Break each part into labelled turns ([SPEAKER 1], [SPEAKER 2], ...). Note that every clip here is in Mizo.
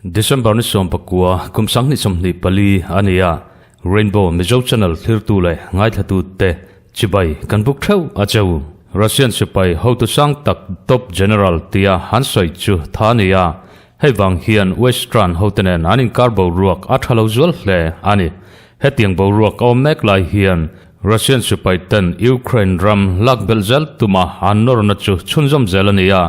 [SPEAKER 1] December ni 19 kum 2024 a ni a, Rainbow Mizo Channel thlirtu leh ngaithlatute te chibai kan buk theuh a cheu. Russian sipai hotu sang tak top general tia han sawi chu tha a ni a, hei vang hian Western hote nen an inkar boruak a tha lo zual hle a ni. Hetiang boruak a awm mek lai hian Russian sipai ten Ukraine ram lak belh zel tuma an nawrna chu chhunzawm zel a ni a,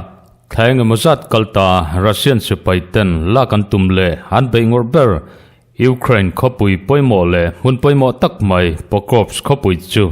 [SPEAKER 1] Thla engemaw zat kal ta Russian sipai ten lak an tum leh an beih ngawrh ber Ukraine khawpui pawimawh leh hmun pawimawh tak mai Pokrovsk khawpui chu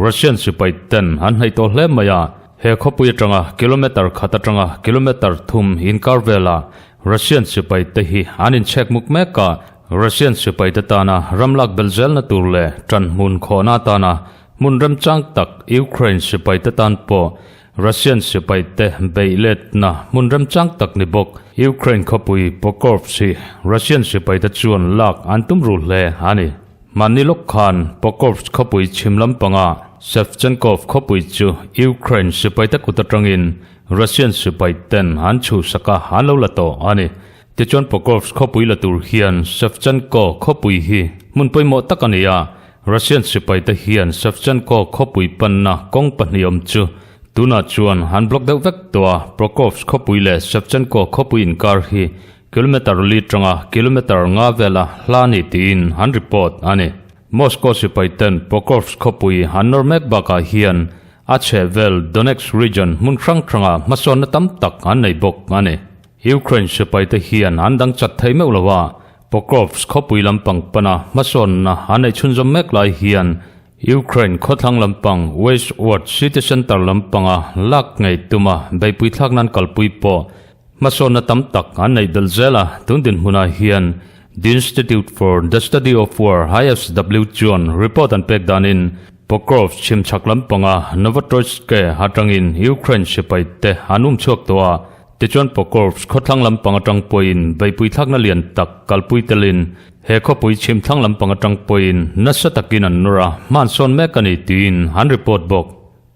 [SPEAKER 1] Russian sipai ten an hnaih tawh hle mai a. He khawpui atanga kilometer khat atanga kilometer thum inkar velah Russian sipai te hi an inchhek muk mek a. Russian sipai te tana ram lak belh zelna tur leh tan hmun khawhna atana hmun remchang tak Ukraine sipai te tan pawh Russian sipaite beih letna hmun remchang tak ni bawk. Ukraine khawpui Pokrovsk hi Russian sipaite chuan lak an tum ru hle a ni. Mahni lawk khan Pokrovsk khawpui chhim lampanga Shevchenkov khawpui chu Ukraine sipaite kut atangin Russian sipaiten an chhuhsak a, an lo la tawh a ni. Tichuan Pokrovsk khawpui la tur hian Shevchenko khawpui hi hmun pawimawh tak a ni a, Russian sipaite hian Shevchenko khawpui panna kawng pahnih awm chu tunah chuan an block deuh vek tawh a, Pokrovsk khawpui leh Shevchenko khawpui inkar hi kilometer li tanga kilometer nga vela hla a ni tiin an report a ni. Moscow sipaiten Pokrovsk khawpui an nawr mek bakah hian a chhehvel Donetsk region hmun hrang hrangah hmasawnna tam tak an nei bawk a ni. Ukraine sipaite hian an dang chat thei meuh lo a, Pokrovsk khawpui lampang pana hmasawnna an neih chhunzawm mek lai hian Ukraine khawthlang lampang Westward city centre lampanga lak ngei tuma beihpui thlak nan kalpui pawh hmasawnna tam tak an neih belh zel a, tun dinhmunah hian The Institute for the Study of War, ISW, chuan report an pek danin Pokrovsk chhimchhak lampanga Novotroitske atangin Ukraine sipaite an um chhuak tawh a, Tichuan Pokrovsk khawthlang lampang atang pawhin beihpui thlakna lian tak kalpui telin he khawpui chhim thlang lampang atang pawhin nasa takin an nawr a, hman sawn mek a ni tiin an report bawk.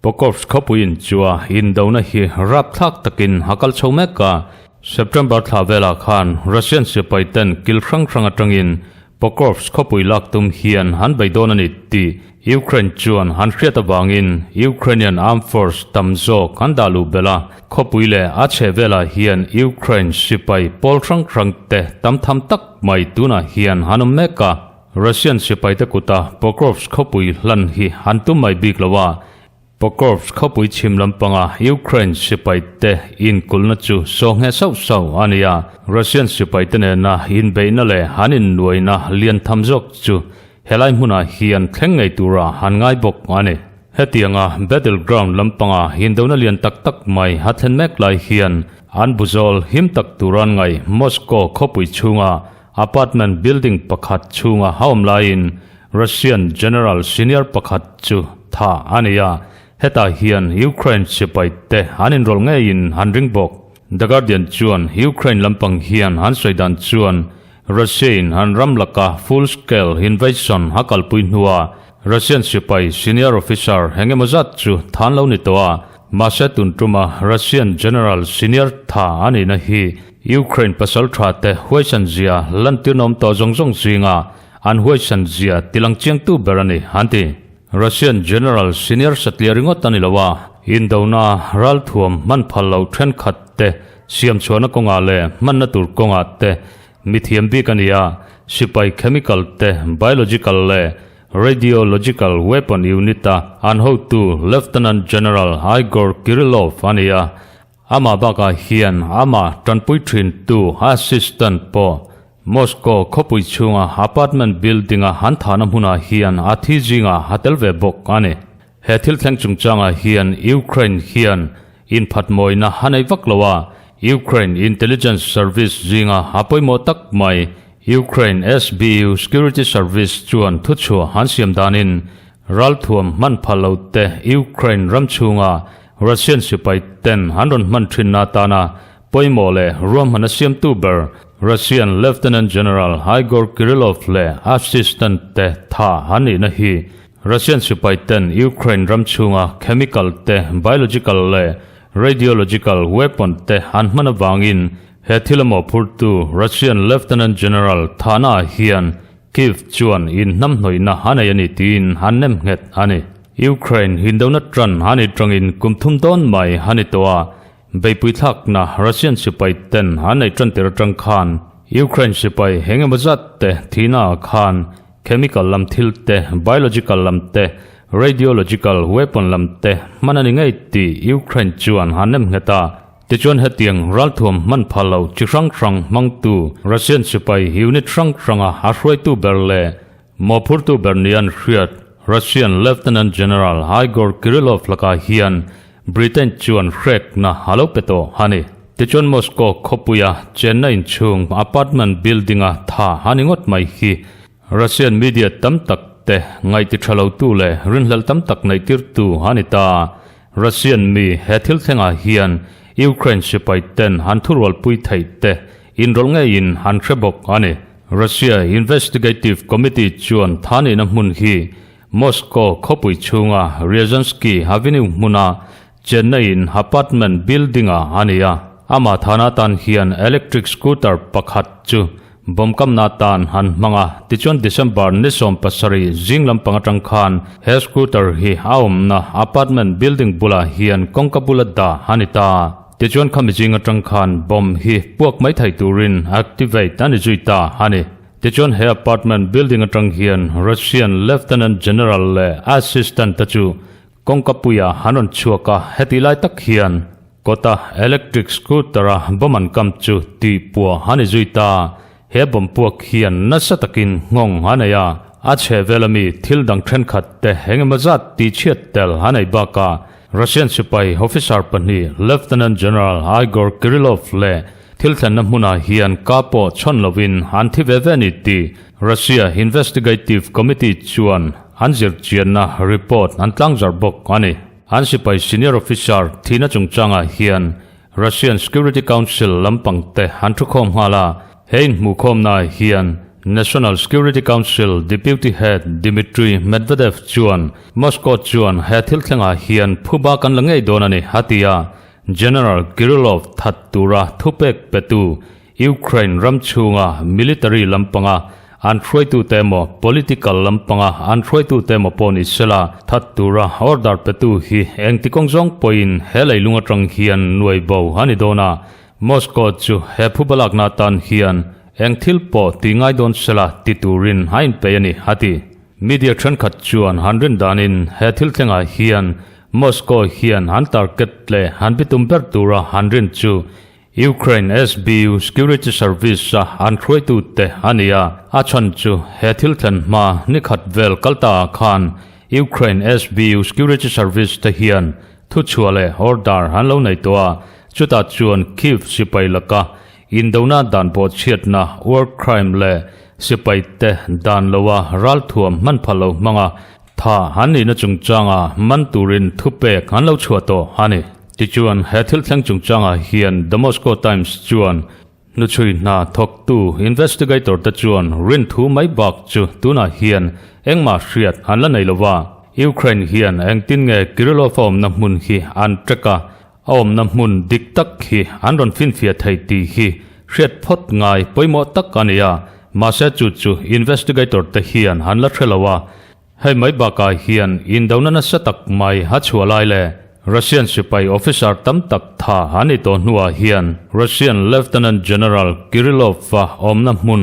[SPEAKER 1] Pokrovsk khawpui in chua indona hi rapthlak takin a kal chho mek a, September thla velah khan Russian sipai ten kil hrang hrang atangin Pokrovsk khawpui lak tum hian an bei dawn a ni tih Ukraine chuan an hriat avangin Ukrainian Armed Force tam zawk an dah luh belh a, khawpui leh a chheh velah hian Ukraine sipai pawl hrang hrang te tam tham tak mai tunah hian an awm mek a. Russian sipaite kuta Pokrovsk khawpui hlan hi an tum mai bik lo a, Pokrovsk khawpui chhim lampanga Ukraine sipaite inkulhna chu saw ngheh sauh sauh a ni a, Russian sipaite nena inbeihna leh an innuaina lian tham zawk chu helai hmunah hian thleng ngei tura an ngai bawk a ni. Hetianga battleground lampanga indona lian tak tak mai a thlen mek lai hian an buzawl him tak tura an ngaih Moscow khawpui chhunga apartment building pakhat chhunga a awm laiin Russian General senior pakhat chu tha a ni a, hetah hian Ukraine sipai te an inrawlh ngeiin an ring bawk. The Guardian chuan Ukraine lampang hian an sawi dan chuan Russia-in an ram laka full scale invasion a kalpui hnua Russian sipai senior officer eng emaw zat chu than lo ni tawh a, mahse tun tuma Russian General senior tha a nihna hi Ukraine pasal tha te huaisan zia lantirna awm tawh zawng zawng zinga An huaisan zia tilang chiangtu ber a ni, an ti. Russian General senior satliah ringawt a ni lo a, indona ralthuam hman phal loh thenkhat te siam chhuahna kawngah leh hmanna tur kawngah te mithiam bik a ni a, sipai chemical te, biological leh radiological weapon unit-a an hotu Lieutenant General Igor Kirillov a ni a, Amah bakah hian amah tanpui thintu assistant pawh Moscow khawpui chhunga apartment building-a an thahna hmunah hian a thi zingah a tel ve bawk a ni. He thil thleng chungchangah hian Ukraine hian inphat mawina a nei vak lo a, Ukraine intelligence service zinga a pawimawh tak mai Ukraine SBU security service chuan thuchhuah an siam danin ralthuam hman phal lo te Ukraine ram chhunga Russian sipai ten an rawn hman thinna atana pawimawh leh ruahman a siamtu ber. Russian Lieutenant General Igor Kirillov leh assistant te tha an nihna hi Russian sipai ten Ukraine ram chhunga chemical te, biological leh radiological weapon te an hman avangin he thil a mawhphurtu Russian Lieutenant General thahna ah hian Kyiv chuan inhnamhnawihna a nei a ni tiin an nem nghet a ni. Ukraine hindona tan a ni tangin kum thum dawn mai a ni tawh a, beipui thlakna Russian sipai ten an nei tan tir atang khan Ukraine sipai eng emaw zat te thihna ah khan chemical lam thil te, biological lam te, radiological weapon lam te hman a ni ngei tih Ukraine chuan an nem nghet a. Tichuan hetiang ralthuam hman phal lo chi hrang hrang hmangtu Russian sipai unit hrang hranga a hruaitu ber leh mawhphurtu ber nia an hriat Russian Lieutenant General Igor Kirillov lakah hian Britain chuan hrekna a lo pe tawh a ni. Tichuan Moscow khawpuia chenna inchhung apartment building-a tha a ni ngawt mai hi Russian media tam tak te ngaihti tha lotu leh rinhlelh tam tak neihtirtu a ni ta. Russian mi he thil thlengah hian Ukraine sipai ten han thurualpui theih te inrawlh ngeiin an hre bawk a ni. Russia Investigative Committee chuan thanihna hmun hi Moscow khawpui chhunga Ryazhansky Avenue hmuna chenna in apartment building-ah a ni a. Amah thana tan hian electric scooter pakhat chu Bawmkamna tan han hmang a, tichuan December ni 17 zing lampang atang khan he scooter hi a awmna apartment building bulah hian kawngka bula dah a ni ta. Tichuan khami zing atang khan bomb hi puak mai thei turin activate a ni zui ta a ni. Tichuan he apartment building atang hian Russian Lieutenant General leh assistant te chu kawngka puiah an rawn chhuak a, hetih lai tak hian Kawta electric scooter-a bomb an kam chu tih puah a ni zui ta. He bomb puak hian nasa takin nghawng a nei a, a chhe vel ami thil dang thenkhat te eng emaw zat tih chhiat tel a nei bakah Russian sipai officer pahnih Lieutenant General Igor Kirillov leh thil thlenna hmunah hian ka pawh chhawn lovin an thi ve ve a ni tih Russia Investigative Committee chuan an zirchianna report an tlangzarh bawk a ni. An sipai senior officer thihna chungchangah hian Russian Security Council lampang te an thukhawm nghal a, he inhmuhkhawmnaah hian National Security Council Deputy Head Dmitry Medvedev chuan Moscow chuan he thil thlengah hian phuba kan la ngei dawn a ni a ti a, General Kirillov that tura thupek petu Ukraine ram chhunga military lampanga an hruaitute emaw political lampanga an hruaitute emaw pawh ni sela that tura order petu hi engti kawng zawng pawhin he leilung atang hian nuai bo a ni dawn a, Moscow chu he phubalakna atan hian eng thil pawh ti ngai dawn sela ti turin a inpeih a ni a ti. Media thenkhat chuan han rin danin he thil thlengah hian Moscow hian an target leh an bitum ber tura han rin chu Ukraine SBU Security Service a an hruaitute a ni a, a chhan chu he thil thlen hma ni khat vel kal ta ah khan Ukraine SBU Security Service te hian thuchhuah leh order an lo nei tawh a, chutah chuan Kyiv sipai laka indona dan bawhchhiatna, war crime, leh sipai te dan loa ralthuam hman phal lo hmanga Tha an nihna chungchanga man turin thupek an lo chhuah tawh a ni. Tichuan, he thil thleng chungchangah hian The Moscow Times chuan hnuchhui hna thawktu investigator te chuan rinthu mai bak chu tunah hian engmah hriat an la nei lo va. Ukraine hian engtin nge Kirillov a awmna hmun hi an track a, a awmna hmun dik tak hi an rawn finfiah thei tih hi hriat phawt ngai pawimawh tak a ni a, mahse chu chu investigator te hian an la hre lo a. Hei mai bakah hian indona nasa tak mai a chhuah lai leh Russian sipai officer tam tak tha an ni tawh hnuah hian Russian Lieutenant General Kirillov-a awmna hmun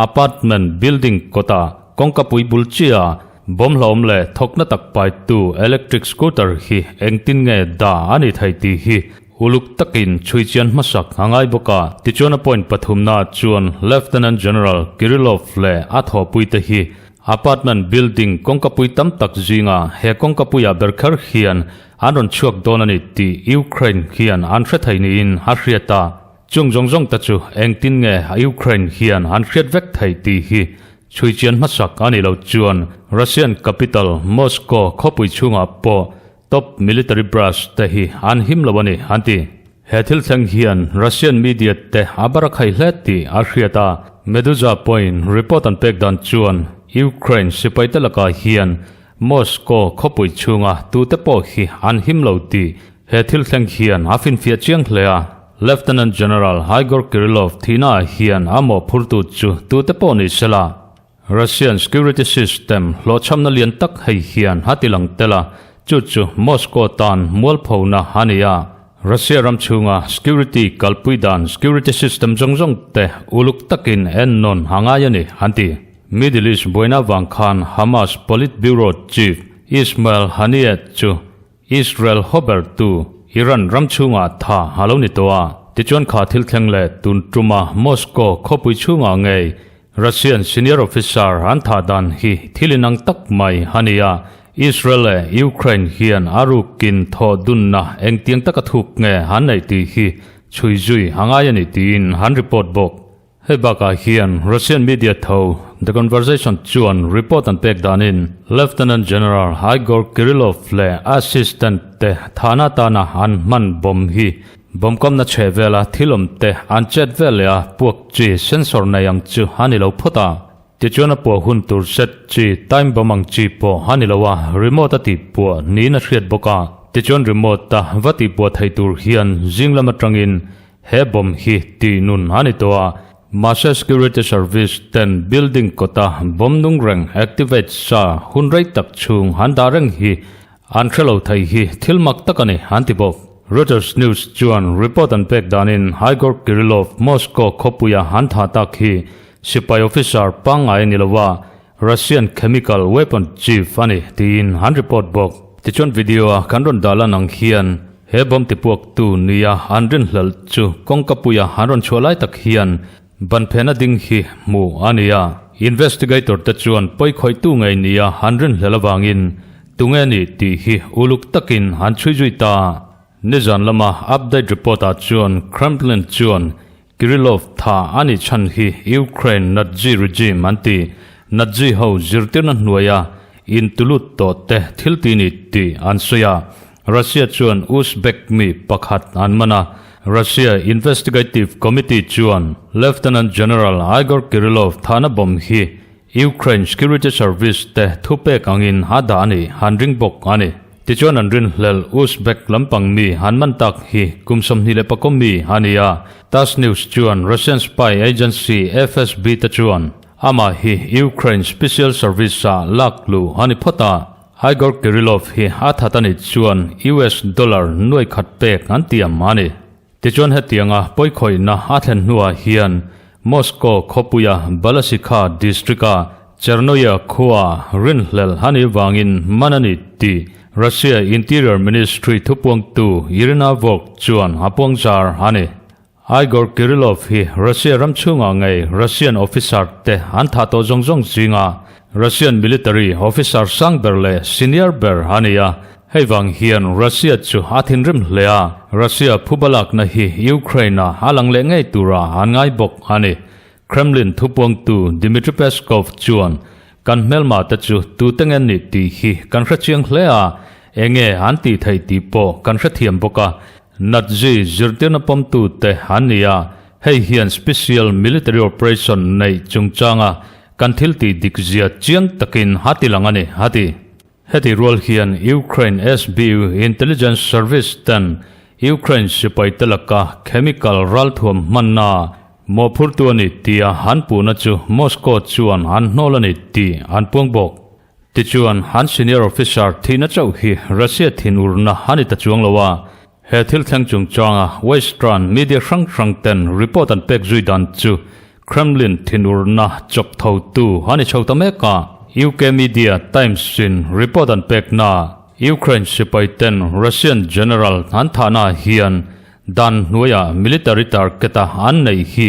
[SPEAKER 1] apartment building kawtah kawngkapui bul chiah bomb hlauhawm leh thawkna tak paitu electric scooter hi engtin nge dah a ni thei tih hi uluk takin chhui chian hmasak a ngai bawk a. Tichuan a point pathumna chuan Lieutenant General Kirillov leh a thawhpuite hi Apartment building kawngkapui tam tak zinga he kawngkapuiah ber kher hian an rawn chhuak dawn a ni tih Ukraine hian an hre thei niin a hriat a. Chung zawng zawng te chu engtin nge Ukraine hian an hriat vek thei tih hi chhui chian hmasak a nih loh chuan Russian capital Moscow khawpui chhungah pawh top military brass te hi an him lo a ni an ti. He thil thleng hian Russian media te a barakhaih hle tih a hriat a, Meduza pawhin report an pek dan chuan Ukraine sipaite lakah hian Moscow khawpui chhunga tute pawh hi an him lo tih he thil thleng hian a finfiah chiang hle a. Lieutenant General Igor Kirillov thihnaah hian a mawhphurtu chu tute pawh ni sela, Russian security system hlawhchhamna lian tak hei hian a ti lang tel a, chu chu Moscow tan mualphona a ni a. Russia ram chhunga security kalpui dan security system zawng zawng te uluk takin ennawn a ngai a ni, an ti. Middle East buaina vang khan Hamas Politburo chief Ismail Haniyeh chu Israel hawbertu Iran ram chhungah tha a lo ni tawh a, tichuan kha thil thleng leh tun tuma Moscow khawpui chhungah ngei Russian senior officer an thah dan hi thil inang tak mai a ni a, Israel leh Ukraine hian a rukin thawh dunna engtiang taka thuk nge an neih tih hi chhui zui a ngai a ni tiin an report bawk. Hei bakah hian Russian media tho The Conversation chuan report an pek danin Lieutenant General Igor Kirillov leh assistant te thahna atana an hman bomb hi bomb kamna chheh vela thil awm te an chet vel leh a puak chi sensor nei ang chu a ni lo phawt a. Tichuan a puah hun tur set chi time bomb ang chi pawh a ni lo a, remote a tihpuah niin a hriat bawk a. Tichuan remote a va tihpuah thei tur hian zing lam atangin He bomb hi tih nun a ni tawh a, mahse security service ten building kawta bomb nung reng activate sa hun rei tak chhung an dah reng hi an hre lo thei hi thil mak tak a ni an ti bawk. Reuters News chuan report an pek danin Igor Kirillov Moscow khawpuia an thah tak hi sipai officer pangngai a ni lo a, Russian chemical weapon chief a ni tiin an report bawk. Tichuan video a kan rawn dah lan ang hian he bomb tipuaktu nia an rinhlelh chu kawngka puia an rawn chhuah lai tak hian ban phena ding hi hmuh a ni a. Investigator te chuan pawikhawihtu ngei nia an rinhlelh avangin tunge ni tih hi uluk takin an chhui zui ta. Nizan lama update report ah chuan Kremlin chuan Kirillov tha a nih chhan hi Ukraine Nazi regime an ti. Nazi ho zirtirna hnuaia intulut tawh te thil ti ni tih an sawi a. Russia chuan Uzbek mi pakhat an man a. Russia Investigative Committee chuan Lieutenant General Igor Kirillov thahna bomb hi Ukraine Security Service te thupek angin a dah a ni, an ring bawk a ni. Tichuan an rinhlelh Uzbek lampang mi han man tak hi kum 24 mi a ni a, TASS News chuan Russian spy agency FSB te chuan amah hi Ukraine Special Service ah lak luh a ni phawt a, Igor Kirillov hi a that a nih chuan US dollar nuai khat pek an tiam a ni. Tichuan hetianga pawikhawihna a thlen hnuah hian Moscow khawpuia Balashikha district-a Chernoye khua rinhlelh a nih vangin man a ni tih Russia Interior Ministry thupuangtu Irina Volk chuan a puangzar a ni. Igor Kirillov hi Russia ram chhungah ngei Russian officer te an thah tawh zawng zawng zinga Russian military officer sang ber leh senior ber a ni a, Hei vang hian Russia chu a thinrim hle a, Russia phubalakna hi Ukraine-a a lang leh ngei tura an ngai bawk a ni. Kremlin thupuangtu Dmitry Peskov chuan, Kan hmelma te chu tute nge nih tih hi kan hre chiang hle a, enge an tih theih tih pawh kan hrethiam bawk a, Nazi zirtirna pawmtute an ni a, hei hian special military operation neih chungchanga kan thil tih dikzia chiang takin a ti lang a ni, a ti. Heti rual hian Ukraine SBU intelligence service ten Ukraine sipai te laka chemical ralthuam hmanna mawhphurtu a ni tia an puhna chu Moscow chuan an hnawl a ni tih an puang bawk. Tichuan, an senior officer thihna chauh hi Russia thinurna a ni ta chuang lo a, he thil thleng chungchanga Western media hrang hrang ten report an pek zui dan chu Kremlin thinurna chawp thotu a ni chho ta mek a, UK media Times in report an pekna Ukraine sipai ten Russian general an thahna hian dan hnuaia military target a an neih hi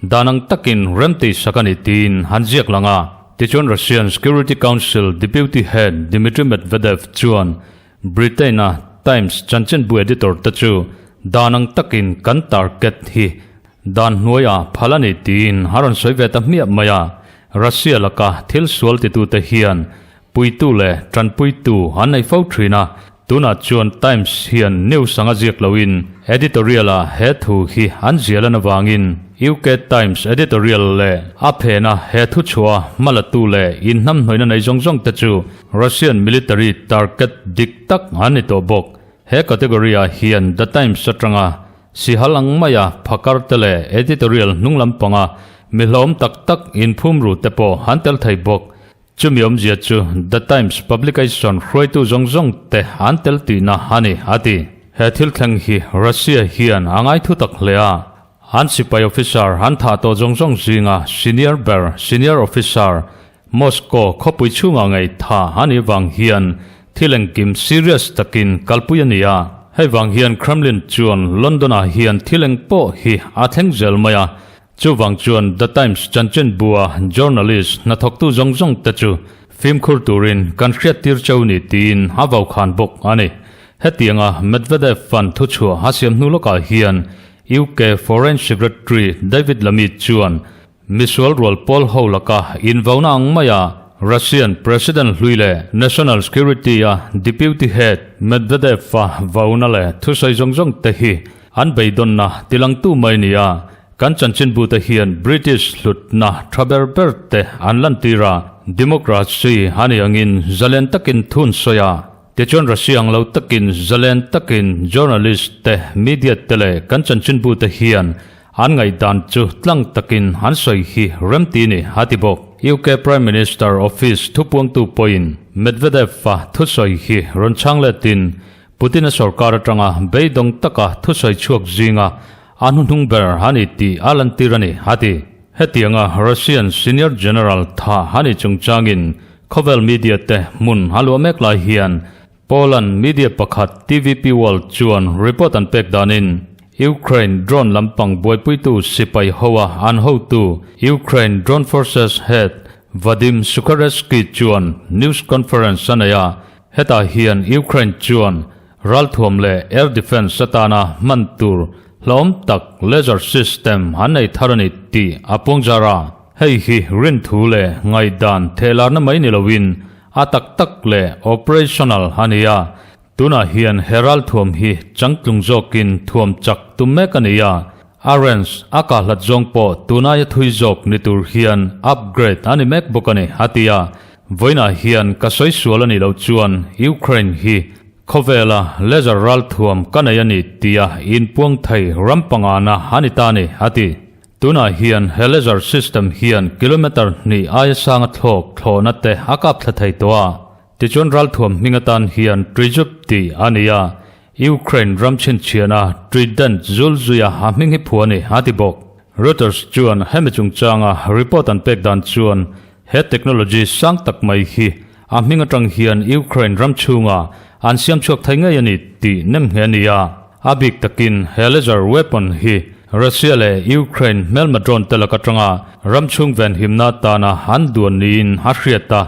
[SPEAKER 1] dan ang takin remti sak a ni tiin an ziak lang a. Tichuan Russian Security Council Deputy Head Dmitry Medvedev chuan Britain-a Times chanchinbu editor te chu dan ang takin kan target hi Dan hnuaiah phal a ni tiin a rawn sawi ve ta hmiah mai a, Russia laka thil sual titute hian puitu leh tanpuitu an nei fo thin a. Tunah chuan Times hian news anga ziak loin editorial ah he thu hi an zial an avangin UK Times editorial leh a phena he thu chhuah hmalatu leh inhnamhnawihna nei zawng zawng te chu Russian military target dik tak an ni tawh bawk. He category ah hian The Times atanga Sihal ang maia phakar te leh editorial hnung lampanga mi hlawm tak tak inphum ru te pawh an tel thei bawk. Chumi awmzia chu The Times publication hruaitu zawng zawng te an tel tihna a ni, a ti. He thil thleng hi Russia hian a ngai thu tak hle a. An sipai officer an thah tawh zawng zawng zinga senior ber, senior officer, Moscow khawpui chhungah ngei tha a nih vang hian thil engkim serious takin kalpui a ni a. Hei vang hian Kremlin chuan London-ah hian thil eng pawh hi a thleng zel mai a. Chuvang chuan The Times chanchinbua journalist hnathawktu zawng zawng te chu fimkhur turin kan hriattir cheu ni tiin a vau khan bawk a ni. Hetianga Medvedev fan thuchhuah a siam hnu lawkah hian UK Foreign Secretary David Lammy chuan Misual rual pawl ho laka invauna ang maia Russian President hlui leh National Security a Deputy Head Medvedev-a vauna leh thusawi zawng zawng te hi an beidawnna tilangtu mai ni a, kan chanchinbute hian British hlutna tha ber ber te an lantir a, democracy a nih angin zalen takin thun sawi a, tichuan Russia ang lo takin zalen takin journalist te, media te leh kan chanchinbute hian An ngaihdan chu tlang takin an sawi hi remti ni, a ti bawk. UK Prime Minister Office thupuangtu pawhin Medvedev-a thusawi hi rawn chhang letin Putin-a sorkar atanga beidawng taka thusawi chhuak zinga a hnuhnung ber a ni tih a lantir a ni, a ti. Hetianga Russian Senior General tha a nih chungchangin khawvel media te hmun a luah mek lai hian Poland media pakhat TVP World chuan report an pek danin Ukraine drone lampang buaipuitu sipai hoa an hotu Ukraine Drone Forces head Vadim Sukharevsky chuan news conference a nei a, hetah hian Ukraine chuan ralthuam leh air defence atana hman tur hlauhawm tak laser system an nei thar a ni tih a puangzar a. Hei hi rinthu leh ngaihdan thehlarna mai ni loin A tak tak leh operational a ni a, tunah hian he ralthuam hi changtlung zawkin thuam chak tum mek a ni a, a range a kahlat zawng pawh tunaia thui zawk ni tur hian upgrade a ni mek bawk a ni, a ti a. Vawiinah hian ka sawi sual a nih loh chuan Ukraine hi khawvela laser ralthuam ka nei a ni tia inpuang thei ram pangana a ni ta a ni, a ti. Tunah hian he laser system hian kilometre hnih aia sanga thlawk thlawhna te a kap thla thei tawh a. Tichuan ralthuam hming atan hian Trizub tih a ni a, Ukraine ram chhinchhiahna Trident zul zuia a hming hi phu a ni, a ti bawk. Reuters chuan hemi chungchanga report an pek dan chuan he technology sang tak mai hi a hming atang hian Ukraine ram chhunga an siam chhuak thei ngei a ni tih nem nghe a ni a. A bik takin he laser weapon hi Russia leh Ukraine hmelma drone te lak atanga ram chhung venhimna atana an duan niin a hriat a.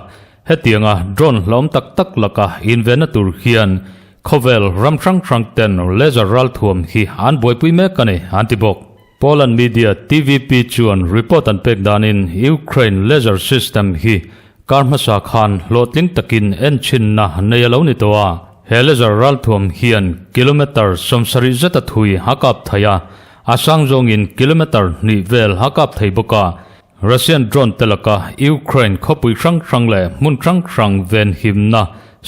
[SPEAKER 1] Hetianga drone hlawm tak tak laka invenna tur hian khawvel ram hrang hrang ten laser ralthuam hi an buaipui mek a ni, an ti bawk. Poland media TVP chuan report an pek danin Ukraine laser system hi kar hmasa khan hlawhtling takin enchinna nei a lo ni tawh a. He laser ralthuam hian kilometre 70 zeta thui a kap thei a, a sang zawngin kilometre hnih vel a kap thei bawk a. Russian drone te laka Ukraine khawpui hrang hrang leh hmun hrang hrang venhimna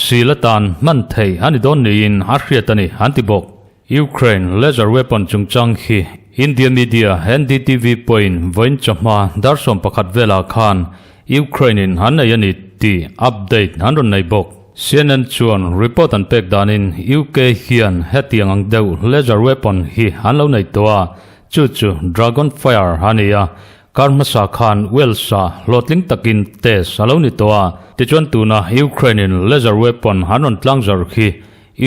[SPEAKER 1] sil atan hman thei a ni dawn niin a hriat a ni, an ti bawk. Ukraine laser weapon chungchang hi India media NDTV pawhin vawiin chawhma dar 11 velah khan Ukraine in an nei a ni tih update an rawn nei bawk. CNN chuan report an pek danin UK hian hetiang ang deuh laser weapon hi an lo nei tawh a, chu chu Dragon Fire a ni a, kar hmasa khan Wales-ah hlawhtling takin test a lo ni tawh a, tichuan tuna Ukraine in laser weapon an rawn tlangzarh hi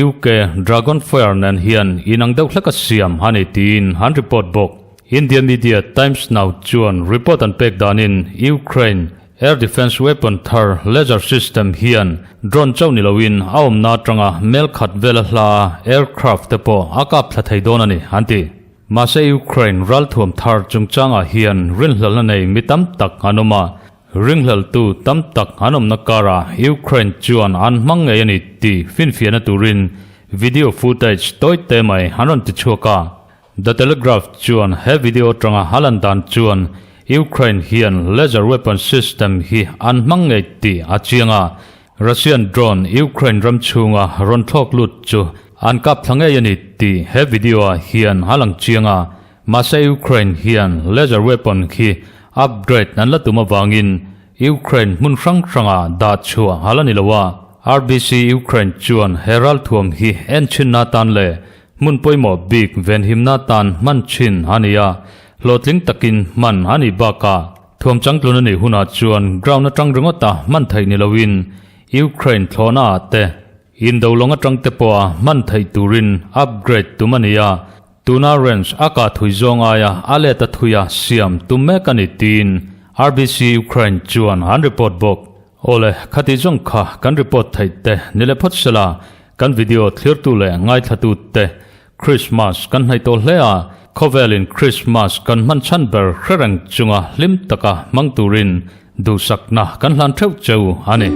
[SPEAKER 1] UK Dragon Fire nen hian inang deuh hlek a siam a ni tiin an report bawk. India media Times Now chuan report an pek danin Ukraine air defence weapon thar laser system hian drone chauh ni loin a awmna atanga mel khat vela hla aircraft te pawh a kap thla thei dawn a ni an ti. Mahse Ukraine ralthuam thar chungchangah hian rinhlalna nei mi tam tak an awm a. Ringhleltu tam tak an awmna karah Ukraine chuan an hmang ngei a ni tih finfiahna turin video footage tawi te mai an rawn ti chhuak a. The Telegraph chuan he video atanga a lan dan chuan Ukraine hian laser weapon system hi an hmang ngei tih a chiang a, Russian drone Ukraine ram chhunga rawn thlawk lut chu an kap thla ngei a ni tih he video ah hian a lang chiang a, mahse Ukraine hian laser weapon khi upgrade an la tum avangin Ukraine hmun hrang hranga dah chhuah a la ni lo a. RBC Ukraine chuan he ralthuam hi en chhinna tan leh hmun pawimawh bik venhimna tan hman chhin a ni a, hlawhtling takin hman a nih bakah Thuam changtlun a nih hunah chuan ground atang ringawt a hman theih ni loin Ukraine thlawhna ah te indo lawng atang te pawh a hman theih turin upgrade tum a ni a, tuna range a kah thui zawng aia a let a thui a siam tum mek a ni tiin RBC Ukraine chuan an report bawk. Awle, khati zawng kha kan report theih te ni leh phawt sela kan video thlirtu leh ngaithlatu te Christmas kan hnaih tawh hle a, khawvelin Christmas kan hman chhan ber hre reng chunga hlim taka hmang turin duhsakna kan hlan theuh cheu a ni.